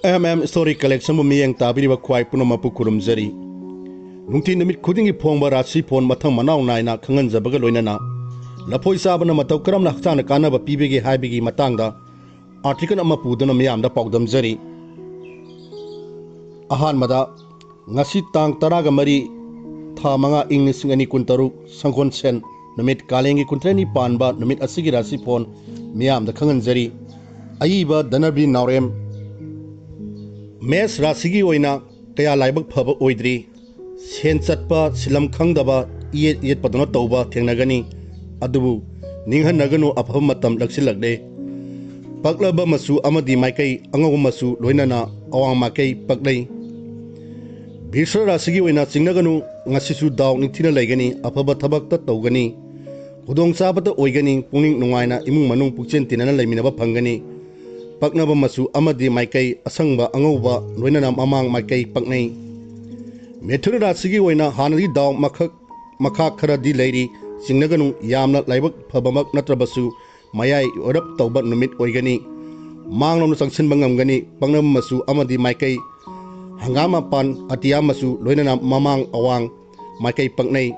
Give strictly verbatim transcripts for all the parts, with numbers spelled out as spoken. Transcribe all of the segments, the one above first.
M M story ꯀꯂꯦꯛꯁꯟꯕꯨ ꯃꯤꯠꯌꯦꯡ ꯇꯥꯕꯤꯔꯤꯕ ꯈ꯭ꯋꯥꯏ ꯄꯨꯝꯅꯃꯛꯄꯨ ꯈꯨꯔꯨꯝꯖꯔꯤ꯫ ꯅꯨꯡꯇꯤ ꯅꯨꯃꯤꯠ ꯈꯨꯗꯤꯡꯒꯤ ꯐꯣꯡꯕ ꯔꯥꯁꯤ ꯐꯣꯟ ꯃꯊꯪ ꯃꯅꯥꯎ ꯅꯥꯏꯅ ꯈꯪꯍꯟꯖꯕꯒ ꯂꯣꯏꯅꯅ ꯂꯐꯣꯏ ꯆꯥꯕꯅ ꯃꯇꯧ ꯀꯔꯝꯅ ꯍꯛꯆꯥꯡꯗ ꯀꯥꯟꯅꯕ ꯄꯤꯕꯒꯦ ꯍꯥꯏꯕꯒꯤ ꯃꯇꯥꯡꯗ ꯑꯥꯔꯇꯤꯀꯜ ꯑꯃ ꯄꯨꯗꯨꯅ ꯃꯤꯌꯥꯝꯗ ꯄꯥꯎꯗꯝꯖꯔꯤ꯫ ꯑꯍꯥꯟꯕꯗ, ꯉꯁꯤ ꯇꯥꯡ ꯇꯔꯥꯒ ꯃꯔꯤ, ꯊꯥ ꯃꯉꯥ, ꯏꯪ ꯂꯤꯁꯤꯡ ꯑꯅꯤ ꯀꯨꯟꯇꯔꯨꯛ, ꯁꯪꯒꯣꯜꯁꯦꯟ ꯅꯨꯃꯤꯠ, ꯀꯥꯂꯦꯟꯒꯤ ꯀꯨꯟꯇꯔꯦꯠꯅꯤ ꯄꯥꯟꯕ ꯅꯨꯃꯤꯠ ꯑꯁꯤꯒꯤ ꯔꯥꯁꯤ ꯐꯣꯟ ꯃꯤꯌꯥꯝꯗ ꯈꯪꯍꯟꯖꯔꯤ꯫ ꯑꯏꯕ ꯙꯅꯕꯤ ꯅꯥꯎꯔꯦꯝ꯫ ꯃꯦꯁ ꯔꯥꯁꯤꯒꯤ ꯑꯣꯏꯅ ꯀꯌꯥ ꯂꯥꯏꯕꯛ ꯐꯕ ꯑꯣꯏꯗ꯭ꯔꯤ꯫ ꯁꯦꯟ ꯆꯠꯄ, ꯁꯤꯜꯂꯝ ꯈꯪꯗꯕ, ꯏꯌꯦꯠ ꯌꯦꯠꯄꯗꯧꯅ ꯇꯧꯕ ꯊꯦꯡꯅꯒꯅꯤ꯫ ꯑꯗꯨꯕꯨ ꯅꯤꯡꯍꯟꯅꯒꯅꯨ, ꯑꯐꯕ ꯃꯇꯝ ꯂꯛꯁꯤꯜꯂꯛꯂꯦ꯫ ꯄꯛꯂꯕ ꯃꯆꯨ ꯑꯃꯗꯤ ꯃꯥꯏꯀꯩ ꯑꯉꯧꯕ ꯃꯆꯨ ꯂꯣꯏꯅꯅ ꯑꯋꯥꯡ ꯃꯥꯏꯀꯩ ꯄꯛꯅꯩ꯫ ꯚꯤꯁ꯭ꯋ ꯔꯥꯁꯤꯒꯤ ꯑꯣꯏꯅ ꯆꯤꯡꯅꯒꯅꯨ, ꯉꯁꯤꯁꯨ ꯗꯥꯎ ꯅꯤꯡꯊꯤꯅ ꯂꯩꯒꯅꯤ, ꯑꯐꯕ ꯊꯕꯛꯇ ꯇꯧꯒꯅꯤ, ꯈꯨꯗꯣꯡꯆꯥꯕꯇ ꯑꯣꯏꯒꯅꯤ, ꯄꯨꯛꯅꯤꯡ ꯅꯨꯡꯉꯥꯏꯅ ꯏꯃꯨꯡ ꯃꯅꯨꯡ ꯄꯨꯛꯆꯦꯟ ꯇꯤꯟꯅꯅ ꯂꯩꯃꯤꯟꯅꯕ ꯐꯪꯒꯅꯤ꯫ ꯄꯛꯅꯕ ꯃꯆꯨ ꯑꯃꯗꯤ ꯃꯥꯏꯀꯩ ꯑꯁꯪꯕ, ꯑꯉꯧꯕ ꯂꯣꯏꯅꯅ ꯃꯃꯥꯡ ꯃꯥꯏꯀꯩ ꯄꯛꯅꯩ꯫ ꯃꯤꯊꯨꯟ ꯔꯥꯁꯤꯒꯤ ꯑꯣꯏꯅ ꯍꯥꯟꯅꯗꯤ ꯗꯥꯎ ꯃꯈꯛ ꯃꯈꯥ ꯈꯔꯗꯤ ꯂꯩꯔꯤ, ꯆꯤꯡꯅꯒꯅꯨ, ꯌꯥꯝꯅ ꯂꯥꯏꯕꯛ ꯐꯕꯃꯛ ꯅꯠꯇ꯭ꯔꯕꯁꯨ ꯃꯌꯥꯏ ꯑꯣꯏꯔꯞ ꯇꯧꯕ ꯅꯨꯃꯤꯠ ꯑꯣꯏꯒꯅꯤ꯫ ꯃꯥꯡꯂꯣꯝꯗ ꯆꯪꯁꯤꯟꯕ ꯉꯝꯒꯅꯤ꯫ ꯄꯛꯅꯕ ꯃꯆꯨ ꯑꯃꯗꯤ ꯃꯥꯏꯀꯩ ꯍꯪꯒꯥꯝ ꯃꯄꯥꯟ, ꯑꯇꯤꯌꯥ ꯃꯆꯨ ꯂꯣꯏꯅꯅ ꯃꯃꯥꯡ ꯑꯋꯥꯡ ꯃꯥꯏꯀꯩ ꯄꯛꯅꯩ꯫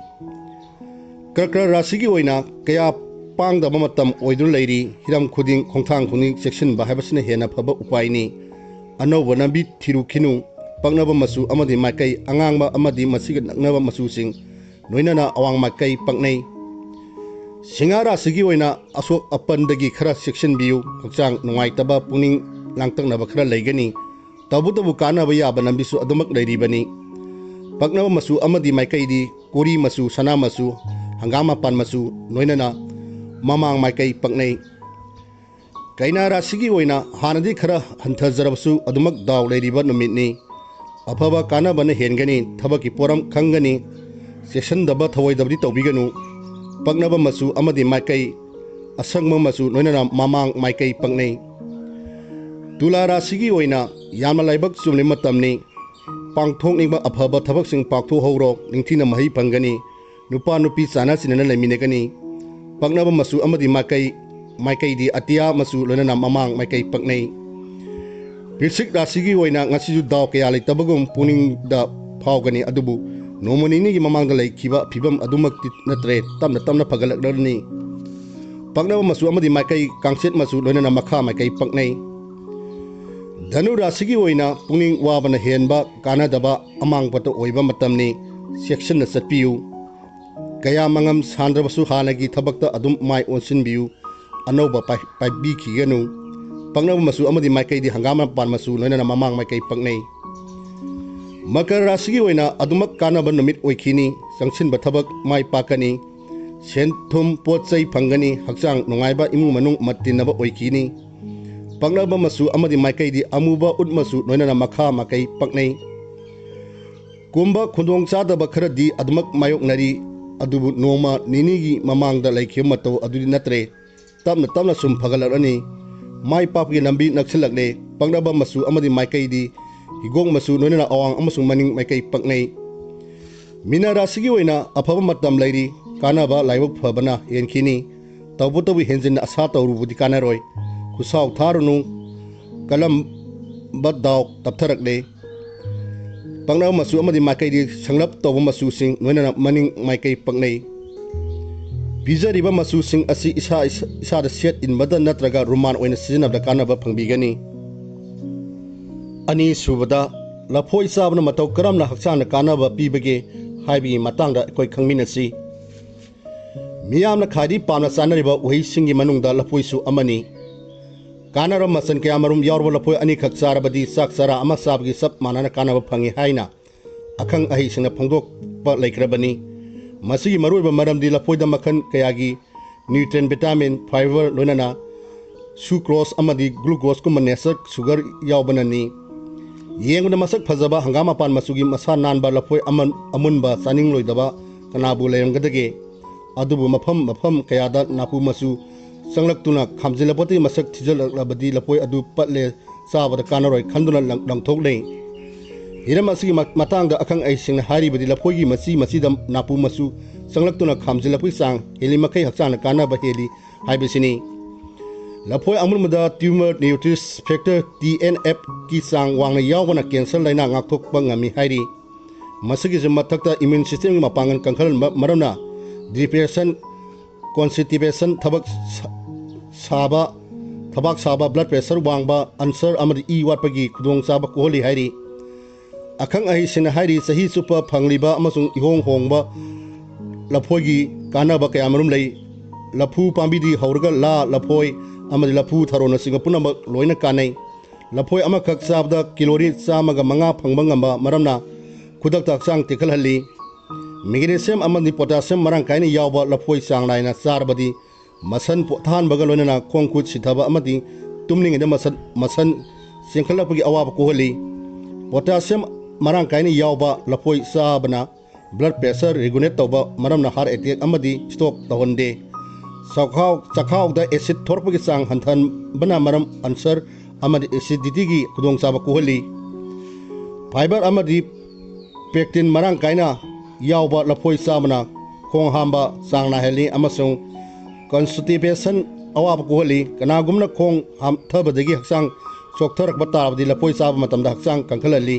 ꯀꯔꯀꯔ ꯔꯥꯁꯤꯒꯤ ꯑꯣꯏꯅ ꯀꯌꯥ ꯄꯥꯡꯗꯕ ꯃꯇꯝ ꯑꯣꯏꯗꯨꯅ ꯂꯩꯔꯤ꯫ ꯍꯤꯔꯝ ꯈꯨꯗꯤꯡ, ꯈꯣꯡꯊꯥꯡ ꯈꯨꯗꯤꯡ ꯆꯦꯛꯁꯤꯟꯕ ꯍꯥꯏꯕꯁꯤꯅ ꯍꯦꯟꯅ ꯐꯕ ꯎꯄꯥꯏꯅꯤ꯫ ꯑꯅꯧꯕ ꯂꯝꯕꯤ ꯊꯤꯔꯨꯈꯤꯅꯨ꯫ ꯄꯛꯅꯕ ꯃꯆꯨ ꯑꯃꯗꯤ ꯃꯥꯏꯀꯩ ꯑꯉꯥꯡꯕ ꯑꯃꯗꯤ ꯃꯁꯤꯒ ꯅꯛꯅꯕ ꯃꯆꯨꯁꯤꯡ ꯂꯣꯏꯅꯅ ꯑꯋꯥꯡ ꯃꯥꯏꯀꯩ ꯄꯛꯅꯩ꯫ ꯁꯤꯡꯍꯥ ꯔꯥꯁꯤꯒꯤ ꯑꯣꯏꯅ ꯑꯁꯣꯛ ꯑꯄꯟꯗꯒꯤ ꯈꯔ ꯆꯦꯛꯁꯤꯟꯕꯤꯌꯨ꯫ ꯍꯛꯆꯥꯡ ꯅꯨꯡꯉꯥꯏꯇꯕ, ꯄꯨꯛꯅꯤꯡ ꯂꯥꯡꯇꯛꯅꯕ ꯈꯔ ꯂꯩꯒꯅꯤ꯫ ꯇꯧꯕꯇꯕꯨ ꯀꯥꯟꯅꯕ ꯌꯥꯕ ꯂꯝꯕꯤꯁꯨ ꯑꯗꯨꯃꯛ ꯂꯩꯔꯤꯕꯅꯤ꯫ ꯄꯛꯅꯕ ꯃꯆꯨ ꯑꯃꯗꯤ ꯃꯥꯏꯀꯩꯗꯤ ꯀꯣꯔꯤ ꯃꯆꯨ, ꯁꯅꯥ ꯃꯆꯨ, ꯍꯪꯒꯥꯝ ꯃꯄꯥꯟ ꯃꯆꯨ ꯂꯣꯏꯅꯅ ꯃꯃꯥꯡ ꯃꯥꯏꯀꯩ ꯄꯛꯅꯩ꯫ ꯀꯩꯅꯥ ꯔꯥꯁꯤꯒꯤ ꯑꯣꯏꯅ ꯍꯥꯟꯅꯗꯤ ꯈꯔ ꯍꯟꯊꯖꯔꯕꯁꯨ ꯑꯗꯨꯃꯛ ꯗꯥꯎ ꯂꯩꯔꯤꯕ ꯅꯨꯃꯤꯠꯅꯤ꯫ ꯑꯐꯕ ꯀꯥꯟꯅꯕꯅ ꯍꯦꯟꯒꯅꯤ꯫ ꯊꯕꯛꯀꯤ ꯄꯣꯔꯝ ꯈꯪꯒꯅꯤ꯫ ꯆꯦꯛꯁꯤꯟꯗꯕ ꯊꯧꯑꯣꯏꯗꯕꯗꯤ ꯇꯧꯕꯤꯒꯅꯨ꯫ ꯄꯛꯅꯕ ꯃꯆꯨ ꯑꯃꯗꯤ ꯃꯥꯏꯀꯩ ꯑꯁꯪꯕ ꯃꯆꯨ ꯂꯣꯏꯅꯅ ꯃꯃꯥꯡ ꯃꯥꯏꯀꯩ ꯄꯛꯅꯩ꯫ ꯇꯨꯂꯥ ꯔꯥꯁꯤꯒꯤ ꯑꯣꯏꯅ ꯌꯥꯝꯅ ꯂꯥꯏꯕꯛ ꯆꯨꯝꯂꯤꯕ ꯃꯇꯝꯅꯤ꯫ ꯄꯥꯡꯊꯣꯛꯅꯤꯡꯕ ꯑꯐꯕ ꯊꯕꯛꯁꯤꯡ ꯄꯥꯡꯊꯣꯛꯍꯧꯔꯣ꯫ ꯅꯤꯡꯊꯤꯅ ꯃꯍꯩ ꯐꯪꯒꯅꯤ꯫ ꯅꯨꯄꯥ ꯅꯨꯄꯤ ꯆꯥꯟꯅ ꯆꯤꯟꯅꯅ ꯂꯩꯃꯤꯟꯅꯒꯅꯤ꯫ ꯄꯛꯅꯕ ꯃꯆꯨ ꯑꯃꯗꯤ ꯃꯥꯏꯀꯩ, ꯃꯥꯏꯀꯩꯗꯤ ꯑꯇꯤꯌꯥ ꯃꯆꯨ ꯂꯣꯏꯅꯅ ꯃꯃꯥꯡ ꯃꯥꯏꯀꯩ ꯄꯛꯅꯩ꯫ ꯕꯤꯔꯁꯤꯛ ꯔꯥꯁꯤꯒꯤ ꯑꯣꯏꯅ ꯉꯁꯤꯁꯨ ꯗꯥꯎ ꯀꯌꯥ ꯂꯩꯇꯕꯒꯨꯝ ꯄꯨꯛꯅꯤꯡꯗ ꯐꯥꯎꯒꯅꯤ, ꯑꯗꯨꯕꯨ ꯅꯣꯡꯃ ꯅꯤꯅꯤꯒꯤ ꯃꯃꯥꯡꯗ ꯂꯩꯈꯤꯕ ꯐꯤꯕꯝ ꯑꯗꯨꯃꯛꯇꯤ ꯅꯠꯇ꯭ꯔꯦ, ꯇꯞꯅ ꯇꯞꯅ ꯐꯒꯠꯂꯛꯂꯅꯤ꯫ ꯄꯛꯅꯕ ꯃꯆꯨ ꯑꯃꯗꯤ ꯃꯥꯏꯀꯩ ꯀꯥꯡꯆꯦꯠ ꯃꯆꯨ, ꯂꯣꯏꯅꯅ ꯃꯈꯥ ꯃꯥꯏꯀꯩ ꯄꯛꯅꯩ꯫ ꯙꯅꯨ ꯔꯥꯁꯤꯒꯤ ꯑꯣꯏꯅ ꯄꯨꯛꯅꯤꯡ ꯋꯥꯕꯅ ꯍꯦꯟꯕ ꯀꯥꯟꯅꯗꯕ ꯑꯃꯥꯡꯕꯇ ꯑꯣꯏꯕ ꯃꯇꯝꯅꯤ, ꯆꯦꯛꯁꯤꯟꯅ ꯆꯠꯄꯤꯌꯨ꯫ ꯀꯌꯥ ꯃꯉꯝ ꯁꯥꯟꯗ꯭ꯔꯕꯁꯨ ꯍꯥꯟꯅꯒꯤ ꯊꯕꯛꯇ ꯑꯗꯨꯝ ꯃꯥꯏ ꯑꯣꯟꯁꯤꯟꯕꯤꯌꯨ꯫ ꯑꯅꯧꯕ ꯄꯥꯏ-, ꯄꯥꯏꯕꯤꯈꯤꯒꯅꯨ꯫ ꯄꯛꯅꯕ ꯃꯆꯨ ꯑꯃꯗꯤ ꯃꯥꯏꯀꯩꯗꯤ ꯍꯪꯒꯥꯝ ꯃꯄꯥꯟ ꯃꯆꯨ, ꯂꯣꯏꯅꯅ ꯃꯃꯥꯡ ꯃꯥꯏꯀꯩ ꯄꯛꯅꯩ꯫ ꯃꯀꯔ ꯔꯥꯁꯤꯒꯤ ꯑꯣꯏꯅ ꯑꯗꯨꯃꯛ ꯀꯥꯟꯅꯕ ꯅꯨꯃꯤꯠ ꯑꯣꯏꯈꯤꯅꯤ꯫ ꯆꯪꯁꯤꯟꯕ ꯊꯕꯛ ꯃꯥꯏ ꯄꯥꯛꯀꯅꯤ꯫ ꯁꯦꯟ ꯊꯨꯝ ꯄꯣꯠ ꯆꯩ ꯐꯪꯒꯅꯤ꯫ ꯍꯛꯆꯥꯡ ꯅꯨꯡꯉꯥꯏꯕ, ꯏꯃꯨꯡ ꯃꯅꯨꯡ ꯃꯠ ꯇꯤꯟꯅꯕ ꯑꯣꯏꯈꯤꯅꯤ꯫ ꯄꯛꯅꯕ ꯃꯆꯨ ꯑꯃꯗꯤ ꯃꯥꯏꯀꯩꯗꯤ ꯑꯃꯨꯕ, ꯎꯠ ꯃꯆꯨ, ꯂꯣꯏꯅꯅ ꯃꯈꯥ ꯃꯥꯏꯀꯩ ꯄꯛꯅꯩ꯫ ꯀꯨꯝꯕ, ꯈꯨꯗꯣꯡ ꯆꯥꯗꯕ ꯈꯔꯗꯤ ꯑꯗꯨꯃꯛ ꯃꯥꯌꯣꯛꯅꯔꯤ, ꯑꯗꯨꯕꯨ ꯅꯣꯡꯃ ꯅꯤꯅꯤꯒꯤ ꯃꯃꯥꯡꯗ ꯂꯩꯈꯤꯕ ꯃꯇꯧ ꯑꯗꯨꯗꯤ ꯅꯠꯇ꯭ꯔꯦ꯫ ꯇꯞꯅ ꯇꯞꯅ ꯁꯨꯝ ꯐꯒꯠꯂꯛꯂꯅꯤ꯫ ꯃꯥꯏ ꯄꯥꯛꯄꯒꯤ ꯂꯝꯕꯤ ꯅꯛꯁꯤꯜꯂꯛꯂꯦ꯫ ꯄꯛꯅꯕ ꯃꯆꯨ ꯑꯃꯗꯤ ꯃꯥꯏꯀꯩꯗꯤ ꯍꯤꯒꯣꯛ ꯃꯆꯨ, ꯂꯣꯏꯅꯅ ꯑꯋꯥꯡ ꯑꯃꯁꯨꯡ ꯃꯅꯤꯡ ꯃꯥꯏꯀꯩ ꯄꯛꯅꯩ꯫ ꯃꯤꯅ ꯔꯥꯁꯤꯒꯤ ꯑꯣꯏꯅ ꯑꯐꯕ ꯃꯇꯝ ꯂꯩꯔꯤ꯫ ꯀꯥꯟꯅꯕ ꯂꯥꯏꯕꯛ ꯐꯕꯅ ꯍꯦꯟꯈꯤꯅꯤ꯫ ꯇꯧꯕꯇꯕꯨ ꯍꯦꯟꯖꯤꯟꯅ ꯑꯁꯥ ꯇꯧꯔꯨꯕꯗꯤ ꯀꯥꯟꯅꯔꯣꯏ꯫ ꯈꯨꯠꯁꯥꯎ ꯊꯥꯔꯨꯅꯨ꯫ ꯀꯜꯂꯝꯕ ꯗꯥꯎ ꯇꯞꯊꯔꯛꯂꯦ꯫ ꯄꯛꯅꯕ ꯃꯆꯨ ꯑꯃꯗꯤ ꯃꯥꯏꯀꯩꯗꯤ ꯁꯪꯂꯞ ꯇꯧꯕ ꯃꯆꯨꯁꯤꯡ, ꯂꯣꯏꯅꯅ ꯃꯅꯤꯡ ꯃꯥꯏꯀꯩ ꯄꯛꯅꯩ꯫ ꯄꯤꯖꯔꯤꯕ ꯃꯆꯨꯁꯤꯡ ꯑꯁꯤ ꯏꯁꯥ, ꯏꯁꯥ, ꯏꯁꯥꯗ ꯁꯦꯠ ꯏꯟꯕꯗ ꯅꯠꯇ꯭ꯔꯒ ꯔꯨꯃꯥꯟ ꯑꯣꯏꯅ ꯁꯤꯖꯤꯟꯅꯕꯗ ꯀꯥꯟꯅꯕ ꯐꯪꯕꯤꯒꯅꯤ꯫ ꯑꯅꯤꯁꯨꯕꯗ, ꯂꯐꯣꯏ ꯆꯥꯕꯅ ꯃꯇꯧ ꯀꯔꯝꯅ ꯍꯛꯆꯥꯡꯗ ꯀꯥꯟꯅꯕ ꯄꯤꯕꯒꯦ ꯍꯥꯏꯕꯒꯤ ꯃꯇꯥꯡꯗ ꯑꯩꯈꯣꯏ ꯈꯪꯃꯤꯟꯅꯁꯤ꯫ ꯃꯤꯌꯥꯝꯅ ꯈ꯭ꯋꯥꯏꯗꯒꯤ ꯄꯥꯝꯅ ꯆꯥꯅꯔꯤꯕ ꯎꯍꯩꯁꯤꯡꯒꯤ ꯃꯅꯨꯡꯗ ꯂꯐꯣꯏꯁꯨ ꯑꯃꯅꯤ꯫ ꯀꯥꯟꯅꯔꯕ ꯃꯆꯜ ꯀꯌꯥꯃꯔꯨꯝ ꯌꯥꯎꯔꯕ ꯂꯐꯣꯏ ꯑꯅꯤꯈꯛ ꯆꯥꯔꯕꯗꯤ ꯆꯥꯛ ꯆꯔꯥ ꯑꯃ ꯆꯥꯕꯒꯤ ꯆꯞ ꯃꯥꯟꯅꯅ ꯀꯥꯟꯅꯕ ꯐꯪꯏ ꯍꯥꯏꯅ ꯑꯈꯪ ꯑꯍꯩꯁꯤꯡꯅ ꯐꯣꯡꯗꯣꯛꯄ ꯂꯩꯈ꯭ꯔꯕꯅꯤ꯫ ꯃꯁꯤꯒꯤ ꯃꯔꯨꯑꯣꯏꯕ ꯃꯔꯝꯗꯤ ꯂꯐꯣꯏꯗ ꯃꯈꯜ ꯀꯌꯥꯒꯤ nutrient, vitamin, fiber, ꯂꯣꯏꯅꯅ sucrose ꯑꯃꯗꯤ glucose ꯀꯨꯝꯕ natural sugar ꯌꯥꯎꯕꯅꯅꯤ꯫ ꯌꯦꯡꯕꯗ ꯃꯁꯛ ꯐꯖꯕ ꯍꯪꯒꯥꯝ ꯃꯄꯥꯟ ꯃꯆꯨꯒꯤ ꯃꯁꯥ ꯅꯥꯟꯕ ꯂꯐꯣꯏ ꯑꯃ-, ꯑꯃꯨꯟꯕ ꯆꯥꯅꯤꯡꯂꯣꯏꯗꯕ ꯀꯅꯥꯕꯨ ꯂꯩꯔꯝꯒꯗꯒꯦ? ꯑꯗꯨꯕꯨ ꯃꯐꯝ ꯃꯐꯝ ꯀꯌꯥꯗ ꯅꯥꯄꯨ ꯃꯆꯨ ꯆꯪꯂꯛꯇꯨꯅ ꯈꯥꯝꯖꯤꯜꯂꯛꯄꯗꯒꯤ ꯃꯁꯛ ꯊꯤꯖꯤꯜꯂꯛꯂꯕꯗꯤ ꯂꯐꯣꯏ ꯑꯗꯨ ꯄꯠꯂꯦ, ꯆꯥꯕꯗ ꯀꯥꯟꯅꯔꯣꯏ ꯈꯟꯗꯨꯅ ꯂꯪ-, ꯂꯪꯊꯣꯛꯅꯩ꯫ ꯍꯤꯔꯝ ꯑꯁꯤꯒꯤ ꯃ-, ꯃꯇꯥꯡꯗ ꯑꯈꯪ ꯑꯍꯩꯁꯤꯡꯅ ꯍꯥꯏꯔꯤꯕꯗꯤ ꯂꯐꯣꯏꯒꯤ ꯃꯆꯤ ꯃꯆꯤꯗ ꯅꯥꯄꯨ ꯃꯆꯨ ꯆꯪꯂꯛꯇꯨꯅ ꯈꯥꯝꯖꯤꯜꯂꯛꯄꯒꯤ ꯆꯥꯡ ꯍꯦꯜꯂꯤ ꯃꯈꯩ ꯍꯛꯆꯥꯡꯗ ꯀꯥꯟꯅꯕ ꯍꯦꯜꯂꯤ ꯍꯥꯏꯕꯁꯤꯅꯤ꯫ ꯂꯐꯣꯏ ꯑꯃꯨꯟꯕꯗ tumor nutritious factor T N F ꯀꯤ ꯆꯥꯡ ꯋꯥꯡꯅ ꯌꯥꯎꯕꯅ cancer ꯂꯥꯏꯅꯥ ꯉꯥꯛꯊꯣꯛꯄ ꯉꯝꯃꯤ ꯍꯥꯏꯔꯤ꯫ ꯃꯁꯤꯒꯤꯁꯨ ꯃꯊꯛꯇ immune systemꯒꯤ ꯃꯄꯥꯡꯒꯜ ꯀꯟꯈꯠꯍꯟꯕ ꯃꯔꯝꯅ depression, constipation, ꯊꯕꯛ ꯁꯥ-, ꯁꯥꯕ, ꯊꯕꯥꯛ ꯁꯥꯕ, blood pressure ꯋꯥꯡꯕ, ulcer ꯑꯃꯗꯤ ꯏ ꯋꯥꯠꯄꯒꯤ ꯈꯨꯗꯣꯡꯆꯥꯕ ꯀꯣꯛꯍꯜꯂꯤ ꯍꯥꯏꯔꯤ꯫ ꯑꯈꯪ ꯑꯍꯩꯁꯤꯡꯅ ꯍꯥꯏꯔꯤ, ꯆꯍꯤ ꯆꯨꯞꯄ ꯐꯪꯂꯤꯕ ꯑꯃꯁꯨꯡ ꯏꯍꯣꯡ ꯍꯣꯡꯕ ꯂꯐꯣꯏꯒꯤ ꯀꯥꯟꯅꯕ ꯀꯌꯥꯃꯔꯨꯝ ꯂꯩ꯫ ꯂꯐꯨ ꯄꯥꯝꯕꯤꯗꯤ ꯍꯧꯔꯒ ꯂꯥ, ꯂꯐꯣꯏ ꯑꯃꯗꯤ ꯂꯐꯨ ꯊꯔꯣꯅꯆꯤꯡꯕ ꯄꯨꯝꯅꯃꯛ ꯂꯣꯏꯅ ꯀꯥꯟꯅꯩ꯫ ꯂꯐꯣꯏ ꯑꯃꯈꯛ ꯆꯥꯕꯗ calorie ꯆꯥꯝꯃꯒ ꯃꯉꯥ ꯐꯪꯕ ꯉꯝꯕ ꯃꯔꯝꯅ ꯈꯨꯗꯛꯇ ꯍꯛꯆꯥꯡ ꯇꯦꯛꯈꯠꯍꯜꯂꯤ꯫ Magnesium ꯑꯃꯗꯤ potassium ꯃꯔꯥꯡ ꯀꯥꯏꯅ ꯌꯥꯎꯕ ꯂꯐꯣꯏ ꯆꯥꯡ ꯅꯥꯏꯅ ꯆꯥꯔꯕꯗꯤ ꯃꯁꯟ ꯄꯣꯊꯥꯍꯟꯕꯒ ꯂꯣꯏꯅꯅ ꯈꯣꯡ ꯈꯨꯠ ꯁꯤꯊꯕ ꯑꯃꯗꯤ ꯇꯨꯝꯂꯤꯉꯩꯗ ꯃꯁꯟ, ꯃꯁꯟ ꯆꯦꯟꯈꯠꯂꯛꯄꯒꯤ ꯑꯋꯥꯕ ꯀꯣꯛꯍꯜꯂꯤ꯫ Potassium ꯃꯔꯥꯡ ꯀꯥꯏꯅ ꯌꯥꯎꯕ ꯂꯐꯣꯏ ꯆꯥꯕꯅ blood pressure regulate ꯇꯧꯕ ꯃꯔꯝꯅ heart attack ꯑꯃꯗꯤ stroke ꯇꯧꯍꯟꯗꯦ꯫ ꯆꯈꯥꯎ, ꯆꯈꯥꯎꯗ acid ꯊꯣꯔꯛꯄꯒꯤ ꯆꯥꯡ ꯍꯟꯊꯍꯟꯕꯅ ꯃꯔꯝ ulcer ꯑꯃꯗꯤ acidityꯒꯤ ꯈꯨꯗꯣꯡꯆꯥꯕ ꯀꯣꯛꯍꯜꯂꯤ꯫ Fiber ꯑꯃꯗꯤ pectin ꯃꯔꯥꯡ ꯀꯥꯏꯅ ꯌꯥꯎꯕ ꯂꯐꯣꯏ ꯆꯥꯕꯅ ꯈꯣꯡ ꯍꯥꯝꯕ ꯆꯥꯡ ꯅꯥꯏꯍꯜꯂꯤ ꯑꯃꯁꯨꯡ constipation ꯑꯋꯥꯕ ꯀꯣꯛꯍꯜꯂꯤ꯫ ꯀꯅꯥꯒꯨꯝꯕꯅ ꯈꯣꯡ ꯍꯥꯝꯊꯕꯗꯒꯤ ꯍꯛꯆꯥꯡ ꯆꯣꯛꯊꯔꯛꯄ ꯇꯥꯔꯕꯗꯤ ꯂꯐꯣꯏ ꯆꯥꯕ ꯃꯇꯝꯗ ꯍꯛꯆꯥꯡ ꯀꯟꯈꯠꯍꯜꯂꯤ꯫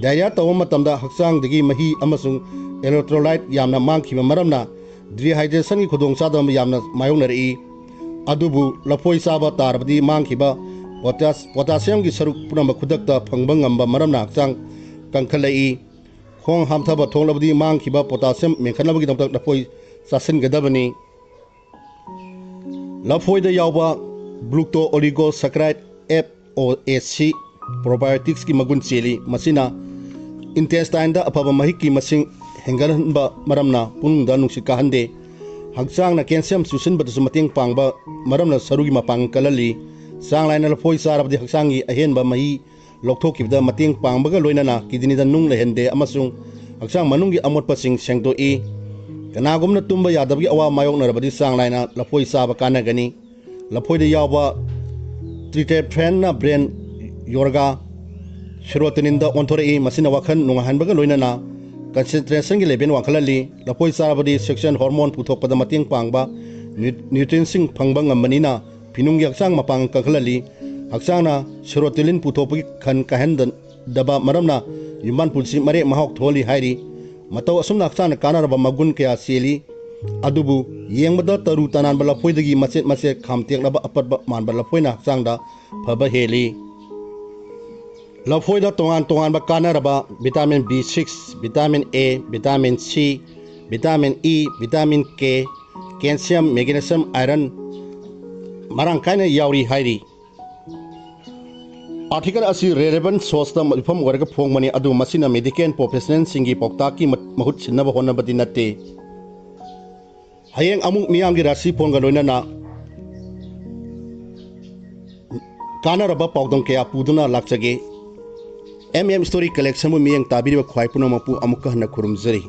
Diarrhea ꯇꯧꯕ ꯃꯇꯝꯗ ꯍꯛꯆꯥꯡꯗꯒꯤ ꯃꯍꯤ ꯑꯃꯁꯨꯡ electrolyte ꯌꯥꯝꯅ ꯃꯥꯡꯈꯤꯕ ꯃꯔꯝꯅ dehydrationꯒꯤ ꯈꯨꯗꯣꯡꯆꯥꯗꯕ ꯌꯥꯝꯅ ꯃꯥꯌꯣꯛꯅꯔꯛꯏ꯫ ꯑꯗꯨꯕꯨ ꯂꯐꯣꯏ ꯆꯥꯕ ꯇꯥꯔꯕꯗꯤ ꯃꯥꯡꯈꯤꯕ potas-, potassiumꯒꯤ ꯁꯔꯨꯛ ꯄꯨꯝꯅꯃꯛ ꯈꯨꯗꯛꯇ ꯐꯪꯕ ꯉꯝꯕ ꯃꯔꯝꯅ ꯍꯛꯆꯥꯡ ꯀꯟꯈꯠꯂꯛꯏ꯫ ꯈꯣꯡ ꯍꯥꯝꯊꯕ ꯊꯣꯛꯂꯕꯗꯤ ꯃꯥꯡꯈꯤꯕ potassium ꯃꯦꯟꯈꯠꯅꯕꯒꯤꯗꯃꯛꯇ ꯂꯐꯣꯏ ꯆꯥꯁꯤꯟꯒꯗꯕꯅꯤ꯫ ꯂꯐꯣꯏꯗ ꯌꯥꯎꯕ glucose oligosaccharide F O A C probioticsꯀꯤ ꯃꯒꯨꯟ ꯆꯦꯜꯂꯤ꯫ ꯃꯁꯤꯅ intestineꯗ ꯑꯐꯕ ꯃꯍꯤꯛꯀꯤ ꯃꯁꯤꯡ ꯍꯦꯟꯒꯠꯍꯟꯕ ꯃꯔꯝꯅ ꯄꯨꯛꯅꯨꯡꯗ ꯅꯨꯡꯁꯤꯠ ꯀꯥꯍꯟꯗꯦ꯫ ꯍꯛꯆꯥꯡꯅ calcium ꯆꯨꯁꯤꯟꯕꯗꯁꯨ ꯃꯇꯦꯡ ꯄꯥꯡꯕ ꯃꯔꯝꯅ ꯁꯔꯨꯒꯤ ꯃꯄꯥꯡꯒꯜ ꯀꯜꯍꯜꯂꯤ꯫ ꯆꯥꯡ ꯅꯥꯏꯅ ꯂꯐꯣꯏ ꯆꯥꯔꯕꯗꯤ ꯍꯛꯆꯥꯡꯒꯤ ꯑꯍꯦꯟꯕ ꯃꯍꯤ ꯂꯧꯊꯣꯛꯈꯤꯕꯗ ꯃꯇꯦꯡ ꯄꯥꯡꯕꯒ ꯂꯣꯏꯅꯅ kidneyꯗ ꯅꯨꯡ ꯂꯩꯍꯟꯗꯦ ꯑꯃꯁꯨꯡ ꯍꯛꯆꯥꯡ ꯃꯅꯨꯡꯒꯤ ꯑꯃꯣꯠꯄꯁꯤꯡ ꯁꯦꯡꯗꯣꯛꯏ꯫ ꯀꯅꯥꯒꯨꯝꯕꯅ ꯇꯨꯝꯕ ꯌꯥꯗꯕꯒꯤ ꯑꯋꯥꯕ ꯃꯥꯌꯣꯛꯅꯔꯕꯗꯤ ꯆꯥꯡ ꯅꯥꯏꯅ ꯂꯐꯣꯏ ꯆꯥꯕ ꯀꯥꯟꯅꯒꯅꯤ꯫ ꯂꯐꯣꯏꯗ ꯌꯥꯎꯕ tryptophanꯅ brain ꯌꯣꯔꯒꯥ serotoninꯗ ꯑꯣꯟꯊꯣꯔꯛꯏ, ꯃꯁꯤꯅ ꯋꯥꯈꯜ ꯅꯨꯡꯉꯥꯏꯍꯟꯕꯒ ꯂꯣꯏꯅꯅ concentrationꯒꯤ level ꯋꯥꯡꯈꯠꯍꯜꯂꯤ꯫ ꯂꯐꯣꯏ ꯆꯥꯔꯕꯗꯤ sexual hormone ꯄꯨꯊꯣꯛꯄꯗ ꯃꯇꯦꯡ ꯄꯥꯡꯕ nu-, nutrientꯁꯤꯡ ꯐꯪꯕ ꯉꯝꯕꯅꯤꯅ ꯐꯤꯅꯨꯡꯒꯤ ꯍꯛꯆꯥꯡ ꯃꯄꯥꯡꯒꯜ ꯀꯟꯈꯠꯍꯜꯂꯤ꯫ ꯍꯛꯆꯥꯡꯅ serotonin ꯄꯨꯊꯣꯛꯄꯒꯤ ꯈꯟ ꯀꯥꯏꯍꯟꯗꯕ ꯃꯔꯝꯅ ꯌꯨꯝꯕꯥꯟ ꯄꯨꯟꯁꯤ ꯃꯔꯦꯛ ꯃꯍꯥꯎ ꯊꯣꯛꯍꯜꯂꯤ ꯍꯥꯏꯔꯤ꯫ ꯃꯇꯧ ꯑꯁꯨꯝꯅ ꯍꯛꯆꯥꯡꯗ ꯀꯥꯟꯅꯔꯕ ꯃꯒꯨꯟ ꯀꯌꯥ ꯆꯦꯜꯂꯤ꯫ ꯑꯗꯨꯕꯨ ꯌꯦꯡꯕꯗ ꯇꯔꯨ ꯇꯅꯥꯟꯕ ꯂꯐꯣꯏꯗꯒꯤ ꯃꯆꯦꯠ ꯃꯆꯦꯠ ꯈꯥꯝꯇꯦꯛꯅꯕ ꯑꯄꯠꯄ ꯃꯥꯟꯕ ꯂꯐꯣꯏꯅ ꯍꯛꯆꯥꯡꯗ ꯐꯕ ꯍꯦꯜꯂꯤ꯫ ꯂꯐꯣꯏꯗ ꯇꯣꯉꯥꯟ ꯇꯣꯉꯥꯟꯕ ꯀꯥꯟꯅꯔꯕ vitamin B six, vitamin A, vitamin C, vitamin E, vitamin K, calcium, magnesium, iron ꯃꯔꯥꯡ ꯀꯥꯏꯅ ꯌꯥꯎꯔꯤ ꯍꯥꯏꯔꯤ꯫ ꯑꯥꯔꯇꯤꯀꯜ ꯑꯁꯤ relevant sourceꯇ ꯌꯨꯝꯐꯝ ꯑꯣꯏꯔꯒ ꯐꯣꯡꯕꯅꯤ, ꯑꯗꯨꯕꯨ ꯃꯁꯤꯅ medical professionalꯁꯤꯡꯒꯤ ꯄꯥꯎꯇꯥꯛꯀꯤ ꯃ-, ꯃꯍꯨꯠ ꯁꯤꯟꯅꯕ ꯍꯣꯠꯅꯕꯗꯤ ꯅꯠꯇꯦ꯫ ꯍꯌꯦꯡ ꯑꯃꯨꯛ ꯃꯤꯌꯥꯝꯒꯤ ꯔꯥꯁꯤ ꯐꯣꯟꯒ ꯂꯣꯏꯅꯅ ꯀꯥꯟꯅꯔꯕ ꯄꯥꯎꯗꯝ ꯀꯌꯥ ꯄꯨꯗꯨꯅ ꯂꯥꯛꯆꯒꯦ꯫ M M Story Collectionꯕꯨ ꯃꯤꯠꯌꯦꯡ ꯇꯥꯕꯤꯔꯤꯕ ꯈ꯭ꯋꯥꯏ ꯄꯨꯝꯅꯃꯛꯄꯨ ꯑꯃꯨꯛꯀ ꯍꯟꯅ ꯈꯨꯔꯨꯝꯖꯔꯤ꯫